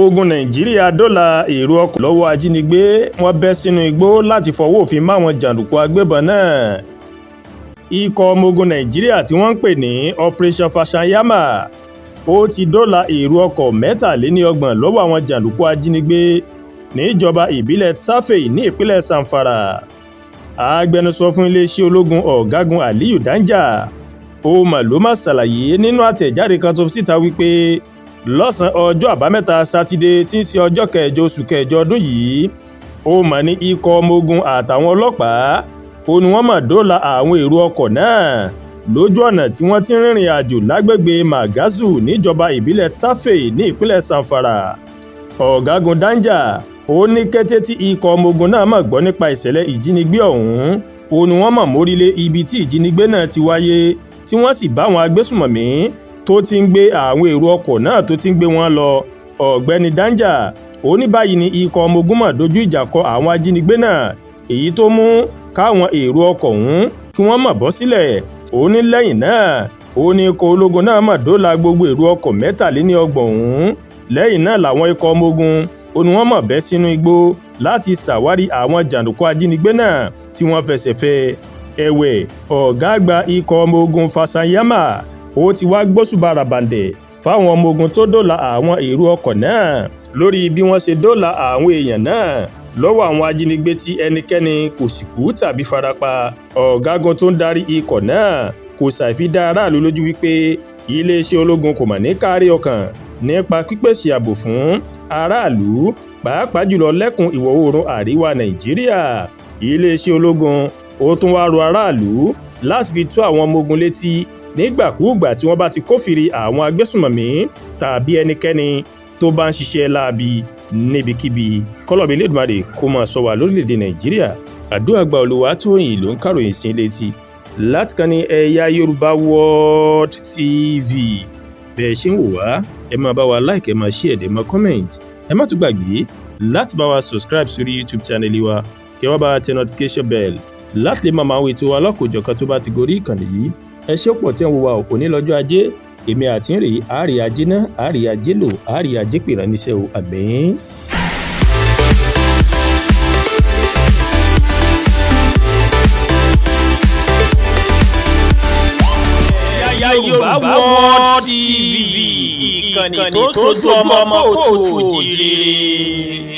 Ogun Nàìjíríà dóòlà èrò ọkọ̀ lọ́wọ́ ajínigbé, wọ́n bẹ́ sínú igbó láti fọwọ́ òfin máwọn jàǹdùkú agbébọn náà. Ikọ̀ ọmọ ogun Nàìjíríà tí wọ́n ń pè ní Operation Fansanyama ó ti dóòlà èrò ọkọ̀ 33 lọ́wọ́ àwọn jàǹdùkú ajínigbé níjọba ìbílẹ̀ Tsafe ní ìpínlẹ̀ Zamfara. Agbẹnusọ fún iléeṣẹ́ ológun Ọ̀gágun Aliyu Danja ó mà ló má ṣàlàyé nínú àtẹ̀jáde kan tó fi síta wípé lọ́sàn-án ọjọ́ Àbámẹ́ta Sátidé tí ń ṣe ọjọ́ kẹjọ oṣù kẹjọ ọdún yìí, ó mà ní ikọ̀ ọmọ ogun àtàwọn ọlọ́pàá ó ní wọ́n mà dóòlà àwọn èrò ọkọ̀ náà lójú ọ̀nà tí wọ́n ti ń rìnrìn àjò lágbègbè Magazu níjọba ìbílẹ̀ Tsafe ní ìpínlẹ̀ Zamfara. Ọ̀gágun Danja ó ní kété tí ikọ̀ ọmọ ogun náà mọ̀ gbọ́ nípa ìṣẹ̀lẹ̀ ìjínigbé ọ̀hún, ó ní wọ́n mọ̀ mórílé ibi tí ìjínigbé náà ti wáyé, tí wọ́n sì bá àwọn agbésùmọ̀mí tó ti ń gbé àwọn èrò ọkọ̀ náà tó ti ń gbé wọn lọ. Ọ̀gbẹ́ni Danja ó ní báyìí ni ikọ̀ ọmọ ogun mọ̀ dojú ìjà kọ àwọn ajínigbé náà, èyí tó mú káwọn èrò ọkọ̀ ọ̀hún kí wọ́n mọ̀ bọ́ sílẹ̀. Ó ní lẹ́yìn náà ó ní ikọ̀ ológun náà mọ̀ dóòlà gbogbo èrò ọkọ̀ 33 ọ̀hún. Lẹ́yìn náà làwọn ikọ̀ ọmọ ogun ó ní wọ́n mọ̀ bẹ́ sínú igbó láti ṣàwárí àwọn jàǹdùkú ajínigbé náà tí wọ́n fẹsẹ̀ fẹ́. Ẹ̀wẹ̀, ọ̀gá àgbà ikọ̀ ọmọ ogun Fansanyama ó ti wá gbóṣùbà ràbàǹdẹ̀ fáwọn ọmọ ogun tó dóòlà àwọn èrò ọkọ̀ náà lórí bí wọ́n ṣe dóòlà àwọn èèyàn náà lọ́wọ́ àwọn ajínigbé tí ẹnikẹ́ni kò sì kú tàbí farapa. Ọ̀gágun tó ń darí ikọ̀ náà kò ṣàìfi dá aráàlú lójú wípé iléeṣẹ́ ológun kò mà ní kárí ọkàn nípa pípèsè ààbò fún aráàlú, pàápàá jùlọ lẹ́kùn ìwọ̀ oòrùn àríwá Nàìjíríà. Iléeṣẹ́ ológun ó tún wá rọ aráàlú láti fi tó àwọn ọmọ ogun létí nígbàkúùgbà tí wọ́n bá ti kófìrí àwọn agbésùnmọ̀mí tàbí ẹnikẹ́ni tó bá ń ṣiṣẹ́ láabi níbikíbi. Kọ́lọ́bì Elédùmarè kó máa ṣọ́ wa lórílẹ̀‐èdè Nàìjíríà. Àdúrà gba Olúwatóyìn ló ń kàròyìn sí létí láti kan ní Ẹ̀yà Yorùbá World TV. Bẹ́ẹ̀ ṣe ń wò wá, ẹ máa bá wa like, ẹ máa share, ẹ máa comment. Ẹ má tún gbàgbé láti bá wa subscribe sórí YouTube channel wa, kí ẹ wá bá wa tẹ notification bell láti lè máa máa wo ètò wa lọ́kòjọ̀kan tó bá ti gorí ìkànnì yìí. Ẹ ṣé pọ̀ tí ẹ̀ ń wo wa. Òní lọ́jọ́ Ajé, èmi àti ń rèé àárẹ̀ ajé náà, àárẹ̀ ajé lò, àárẹ̀ ajé pè rán níṣẹ́ o. Àmín. Yorùbá World TV, ìkànnì tó sojú ọmọ kóòtù òjìrè.